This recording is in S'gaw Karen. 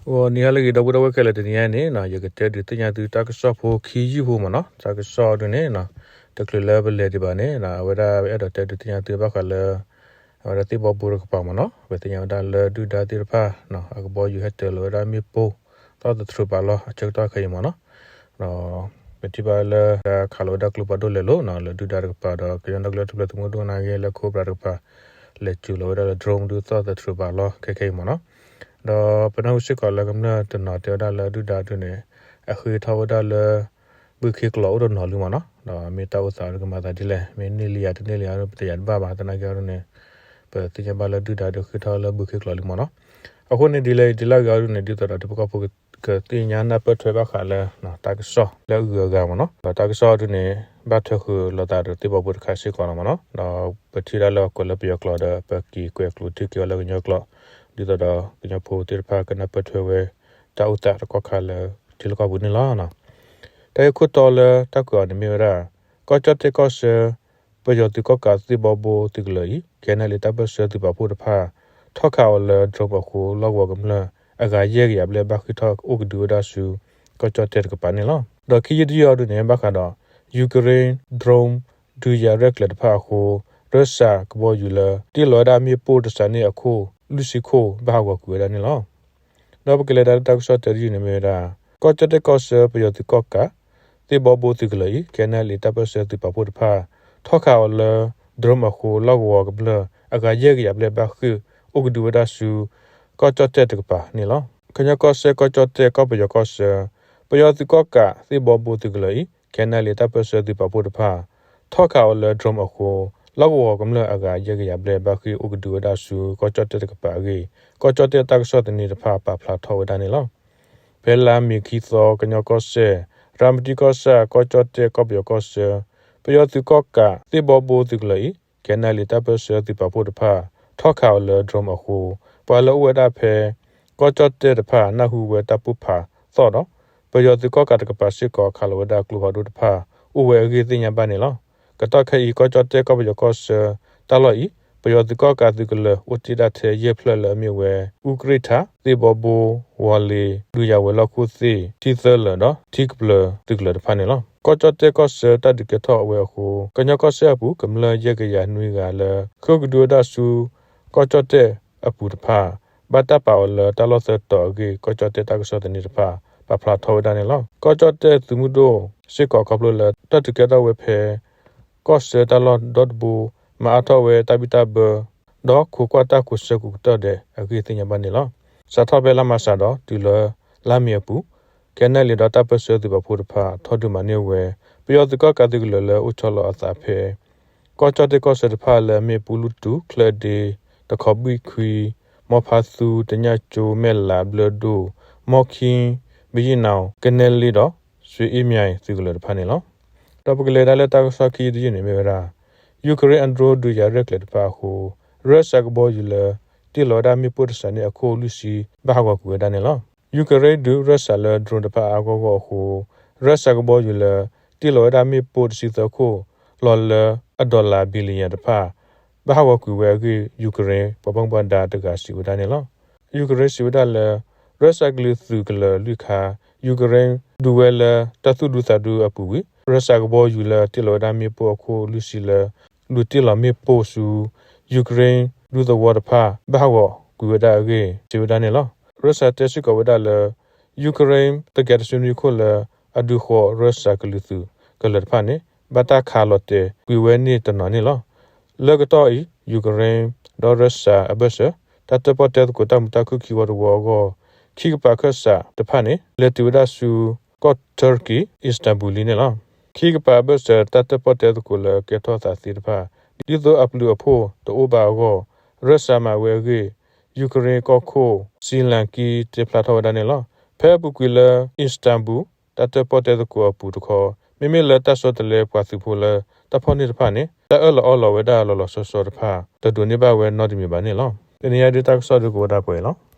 ဂီၤနံၤဟါလၢအဂ့ၤ ဒီပုၢ်ဝဲၢ်ခဲလၢာ်, တနံၤအံၤန့ၣ် ယကတဲဒုးသ့ၣ်ညါသုတၢ်ကစီၣ်ဖိခံယုၢ်ဖိမ့ၢ်နီၤ. တၢ်ကစီၣ်ဒုးန့ၣ် တချုးလၢပလဲၤဒံးဘၣ်န့ၣ် အဝဲဒၣ်အဲၣ်ဒိးတဲဒုးသ့ၣ်ညါသုဘၣ်ဃးလၢ အဝဲဒၣ်သ့ၣ်ဘီဘိတကပၤမ့ၢ်နီၤ. ပသ့ၣ်ညါဝဲဒၣ်လၢဒုၣ်ဒါသ့ၣ်တဖၣ် အကဘီယူၤဟဲတၢၤလီၤဝဲဒၣ်မ့ၣ်ပိၢ် သီၣ်သထြူးပာ်လီၢ်အဆၢကတီၢ်ခဲအံၤမ့ၢ်နီၤ. ဒီးပထံၣ်ဘၣ်လၢ ခးလီၤဝဲဒၣ်ကျိဖးဒိၣ်လဲၤလိၤ လၢဒုၣ်ဒါတကပၤဒီး ကညီဒီကလုာ်တၢ်ထူၣ်ဖျဲးသုးမုၢ်ဒိၣ်နာ်က့ လၢ Cobra တကပၤ လဲၤစၢၤလီၤဝဲဒၣ်လၢ drone ဒုးသီၣ်သထြူးပာ်လီၢ်ခဲခဲအံၤမ့ၢ်နီၤ. ဒီးပနၢ်ဟူစ့ၢ်ကီးလၢကမျၢၢ်တနီၤတဲဝဲဒၣ်လၢဒုၣ်ဒါဒုးန့ၣ် အဃ့ထီၣ်ဝဲဒၣ်လၢ ဘုခ့ကျိးအိၣ်တနီၤလံမ့ၢ်နီၤ. ဒီးမ့ၢ်တၢ်အိၣ်သးကမၤသးဒ်လဲၣ်, မ့ၢ်န့ၢ်လံယၤတန့ၢ်လံယၤ ပတယာ်တဘၣ်ဘၣ် သနာ်က့အီၤဒုးန့ၣ် ပသ့ၣ်ညါဘၣ်လၢဒုၣ်ဒါဒုးဃ့ထီၣ်လၢဘုခ့ကျိးလံမ့ၢ်နီၤ. အဃိန့ၣ်ဒ်လဲၣ်ဒ်လဲၣ်ဂ့ၤအီၤဒုးန့ၣ် ဒ်သိးဒီးတပကီၢ်ဖိကသ့ၣ်ညါနၢ်ပၢၢ်ထွဲဘၣ်ဃးလၢ တၢ်ကစီၣ်လၢအဂုၤအဂၤမ့ၢ်နီၤ. ဒီးတၢ်ကစီၣ်အီၤဒုးန့ၣ် ဘၣ်ထွဲဃုာ်လိာ်သးဒီးသ့ၣ်ဘီဘိတခါစ့ၢ်ကီးလီၤမ့ၢ်နီၤ. ဒီးပထံၣ်ဒၣ်လၢအကွဲးလၢပယီၤကျိာ်ဒီး ပက့ၤကွဲးကျိာ်ထံၣ်က့ၤအီၤလၢကညီကျိာ် ဒ်သိးဒီးကညီဖိသ့ၣ်တဖၣ်ကနၢ်ပၢၢ်ထွဲဝဲ တၢ်အိၣ်သးတကီၢ်ခါလၢထံလီၢ်ကီၢ်ပူၤန့ၣ်လီၤ. တၢ်ဂ့ၢ်ခိၣ်တီလၢတၢ်ကွဲးအီၤန့ၣ်မ့ၢ်ဝဲဒၣ် ကီၢ်ကၠီၣ်တဲၣ်ကီၢ်ဆၢ ပယီၤသုးကီၣ်ကးသ့ၣ်ဘီဘိသုးကလၢၤအံၤ KNLA တၢ်ပၢၢ်ဆၢသုးပာ်ဖှိၣ်တဖၣ် ထီၣ်ခးအီၤလၢ drone အဃိ လီၢ်ကဝီၤကမျၢၢ်အဂၤယဲၢ်ကယၤဘျဲၣ် ဘၣ်ဃ့ၢ်ထီၣ်အိၣ်ကဒုဝဲဒၣ်ဆူ ကီၢ်ကၠီၣ်တဲၣ်တကပၤန့ၣ်လီၤ. ဒီးခံယုၢ်တယုၢ်အီၤဒုးန့ၣ် ဘၣ်ဃးဒီး Ukraine drone ဒုးယၤရဲၣ်ကျဲၤတဖၣ်အဃိ ရၢၡၢၣ်ကဘီယူၤလၢ တ့ၢ်လီၤဝဲဒၣ်မ့ၣ်ပိၢ်တစးန့ၣ်အခိၣ် လွံၢ်ဆံခိၣ် ဘၣ်ဟးဂီၤကွံာ်ဝဲဒၣ်န့ၣ်လီၤ. ဒီးပကလဲၤဒၣ်လၢတၢ်ကစီၣ်တၢတယုၢ်န့ၣ်မ့ၢ်ဝဲဒၣ် ကီၢ်ကၠီၣ်တဲၣ်ကီၢ်ဆၢပယီၤသုးကီၣ်ကး သ့ၣ်ဘီဘိသုးကလၢၤအံၤ KNLA တၢ်ပၢၢ်ဆၢသုးပာ်ဖှိၣ်တဖၣ် ထီၣ်ခးအီၤလၢ drone အဃိ လီၢ်ကဝီၤကမျၢၢ်အဂၤယဲၢ်ကယၤဘျဲၣ် ဘၣ်ဃ့ၢ်အိၣ်ကဒုဝဲဒၣ်ဆူ ကီၢ်ကၠီၣ်တဲၣ်တကပၤန့ၣ်လီၤ. ကညီကီၢ်စဲၣ် ကီၢ်ကၠီၣ်တဲၣ် ကီၢ်ပယီၤကီၢ်ဆၢ ပယီၤသုးကီၣ်ကးသ့ၣ်ဘီဘိသုးကလၢၤအံၤ KNLA တၢ်ပၢၢ်ဆၢသုးပာ်ဖှိၣ်တဖၣ် ထီၣ်ခးအီၤလၢ drone အဃိ လီၢ်ကဝီၤကမျၢၢ်အဂၤယဲၢ်ကယၤဘျဲၣ် ဘၣ်ဃ့ၢ်အိၣ်ကဒုဝဲဒၣ်ဆူ ကီၢ်ကၠီၣ်တဲၣ်တကပၤအဂ့ၢ် ကီၢ်ကၠီၣ်တဲၣ်တၢ်ကစီၣ်သန့တဖၣ် ပာ်ဖျါထီၣ်ဝဲဒၣ်န့ၣ်လီၤ. ဖဲလါမ့ၤခံသီ ကညီကီၢ်စဲၣ် ရၤမတံကီၢ်ဆၣ် ကီၢ်ကၠီၣ်တဲၣ် ကီၢ်ပယီၤကီၢ်ဆၢ ပယီၤသုးကီၣ်ကးသ့ၣ်ဘီဘိသုးကလၢၤအံၤ KNLA တၢ်ပၢၢ်ဆၢသုးပာ်ဖှိၣ်တဖၣ် ထီၣ်ခးအီၤလၢ drone အဃိ ပှၤလၢအအိၣ်ဝဲဒၣ်ဖဲ ကီၢ်ကၠီၣ်တဲၣ်တဖၣ် နၢ်ဟူဝဲတၢ်ပိၢ်ဖးသီၣ်ဒီး ပယီၤသုးကီၣ်ကးတကပၤစ့ၢ်ကီး ခးလီၤဝဲဒၣ်ကျိဖးဒိၣ်တဖၣ် အိၣ်ဝဲအဂ့ၢ်သ့ၣ်ညါဘၣ်န့ၣ်လီၤ. ကတီၢ်ခဲအံၤ ကီၢ်ကၠီၣ်တဲၣ် ကီၢ်ပယီၤကီၢ်ဆၢ တၢ်လီၢ်အံၤ ပယီၤသုးကီၣ်ကးသုးကလၢၤ အိၣ်တ့ၢ်ဒၣ်ထဲယဲၢ်ဖျၢၣ်လၢအမ့ၢ်ဝဲ အူကြ့ၣ်ထး သ့ၣ်ဘီဘိ ဝီၤလ့ၤ ဒုးယၤဝဲၤလီၢ်ခိၣ်သ့ၣ် ထံသၢလၢာ်ဒီး ထံကပျၢၤသုးကလၢၤတဖၣ်န့ၣ်လီၤ. ကီၢ်ကၠီၣ်တဲၣ်ကီၢ်ဆၢတၢ်ဒုးကဲထီၣ်ဝဲအဃိ ကညီကီၢ်စဲၣ်အပူၤ ကမျၢၢ်ယဲၢ်ကယၤနွံဂၤလၢ ဃ့ၢ်ကဒုဝဲဒၣ်ဆူ ကီၢ်ကၠီၣ်တဲၣ်အပူၤတဖၣ် ဘၣ်တၢ်ပာ်အီၤလၢတၢ်လီၢ်သၢတီၤအဂ့ၢ် ကီၢ်ကၠီၣ်တဲၣ်တၢ်ကစီၣ်သန့တဖၣ် ပာ်ဖျါထီၣ်ဝဲဒၣ်န့ၣ်လီၤ. ကီၢ်ကၠီၣ်တဲၣ်သုးမုၢ်ဒိၣ်စ့ၢ်ကီးခီဖျိလၢ တၢ်ဒုးကဲထီၣ်ဝဲဖဲ ကီၢ်ဆၢတၢ်လီၢ်ဒီတဘိ မၤအါထီၣ်ဝဲတၢ်ဘံၣ်တၢ်ဘၢ ဒီးခိးကွၢ်တၢ်ကိးဆၢကိးကတီၢ်ဒဲးအဂ့ၢ်သ့ၣ်ညါဘၣ်န့ၣ်လီၤ. စးထီၣ်ဖဲလါမးရှးဒီးတုၤလၢလါမ့ၤအပူၤ KNLA ဒီးတၢ်ပၢၢ်ဆၢသုးပာ်ဖှိၣ်တဖၣ် ထီၣ်ဒုးမၤန့ၢ်ဝဲ ပယီၤသုးကီၣ်ကးသုးကလၢၤလၢအိၣ်ဆီလီၤအသးဖဲ ကီၢ်ကၠီၣ်တဲၣ်ကီၢ်ဆၢတဖၣ်လၢအမ့ၢ် ပူလူတူၣ်, ချၢဒ့, တခီဘံၣ်ခွံ, မီဖါသူ, တညၣ်ကၠိ, မဲၢ်လး, ဘျၢဒိၣ်, မီၢ်ခံ, ဘယံၣ်နၣ်, ကနဲလ့ဒီး စွ့အ့မၠဲၣ်သုးကလၢၤတဖၣ်န့ၣ်လီၤ. ဒီးပကလဲၤဒၣ်လၢတၢ်ကစီၣ်ခံယုၢ်တယုၢ်န့ၣ်မ့ၢ်ဝဲဒၣ် ယူၤကရ့ၣ်အ drone ဒုးယၤရဲၣ်ကျဲၤတဖၣ်အဃိ ရၢၡၢၣ်ကဘီယူၤလၢ တ့ၢ်လီၤဝဲဒၣ်မ့ၣ်ပိၢ်တစးန့ၣ်အခိၣ်လွံၢ်ဆံ ဘၣ်ဟးဂီၤကွံာ်ဝဲဒၣ်န့ၣ်လီၤ. ယူၤကရ့ၣ်ဒုးရၢၡၢၣ်လၢ drone တဖၣ်အါအါဂီၢ်ဂီၢ်အဃိ ရၢၡၢၣ်ကဘီယူၤလၢ တ့ၢ်လီၤဝဲဒၣ်မ့ၣ်ပိၢ်တဆံသၢခိၣ် လီၤလၢအ dollar billion တဖၣ် ဘၣ်ဟးဂီၤကွံာ်ဝဲအဂ့ၢ် ယူၤကရ့ၣ်ပှၤဘၣ်မူဘၣ်ဒါတဂၤစံးဝဲဒၣ်န့ၣ်လီၤ. ယူၤကရ့ၣ်စံးဝဲဒၣ်လၢ ရၢၡၢၣ်ကလုာ်သုးကလၢၤလွံၢ်ခါ ယူၤကရ့ၣ်ဒုးဝဲလၢတၢ်သူၣ်ဒူသးဒူအပူၤဝံၤ ရၢၡၢၣ်ကဘီယူၤလၢတ့ၢ်လီၤဝဲဒၣ်မ့ၣ်ပိၢ်အခိၣ်လွံၢ်ဆံလၢ လူၤတ့ၢ်လီၤမ့ၣ်ပိၢ်ဆူ ယူၤကရ့ၣ်ဒူသဝီတဖၣ် ဘၣ်ဟးဂီၤကွံာ်ဝဲဒၣ်အဂ့ၢ် စံးဝဲဒၣ်န့ၣ်လီၤ. ရၢၡၢၣ်တဲစ့ၢ်ကီးဝဲဒၣ်လၢ ယူၤကရ့ၣ်တကယၤတဆံနွံခိၣ်လၢအဒုးဃီၤရၢၡၢၣ်ကလုာ်သုးကလၢၤတဖၣ်န့ၣ် ဘၣ်တၢ်ခးလီၤတဲာ်ကွံာ်ဝဲန့ၣ်တနီၤန့ၣ်လီၤ. လၢကတီၢ်အံၤ ယူၤကရ့ၣ်ဒီးရၢၡၢၣ်အဘၢၣ်စၢၤ တၢ်တၢၣ်ပီၣ်တဲသကိးတၢ်မုာ်တၢ်ခုၣ်ခံဝီတဝီအဂီၢ် ခံကပၤခၢၣ်စးတဖၣ်န့ၣ် လဲၤတုၤဝဲဒၣ်ဆူ ကီၢ် Turkey Istanbul လံန့ၣ်လီၤ. ခံကပၤအဘၢၣ်စၢၤတၢ်တၢၣ်ပီၣ်တဲသကိးလၢကဲထီၣ်သးသ့တဖၣ် ဒ်သိးအပျုၤအဖှိၣ်တအိၣ်ဘၣ်အဂီၢ် ရၢၡၢၣ်မၤဝဲအဂ့ၢ် ယူၤကရ့ၣ်ကီၢ်ခိၣ် စံလၤကံတဲဖျါထီၣ်ဝဲဒၣ်န့ၣ်လီၤ. ဖဲအပူၤကွံာ်လၢ Istanbul တၢ်တၢၣ်ပီၣ်တဲသကိးအပူၤတခီ မ့မ့ၢ်လၢတၢ်ဆီတလဲပှၤသုးဖိလၢတၢ်ဖီၣ်န့ၢ်တဖၣ်န့ၣ် တၢ်အၢၣ်လီၤအီလီၤဝဲဒၣ်လီၤလီၤဆီဆီတဖၣ် တဒိးန့ၢ်ဘၣ်ဝဲနီတမံၤဘၣ်န့ၣ်လီၤ. တနံၤအံၤဒုးတၢ်ကစီၣ်ဒုးကဝဲဒၣ်ပှဲၤလီၤ.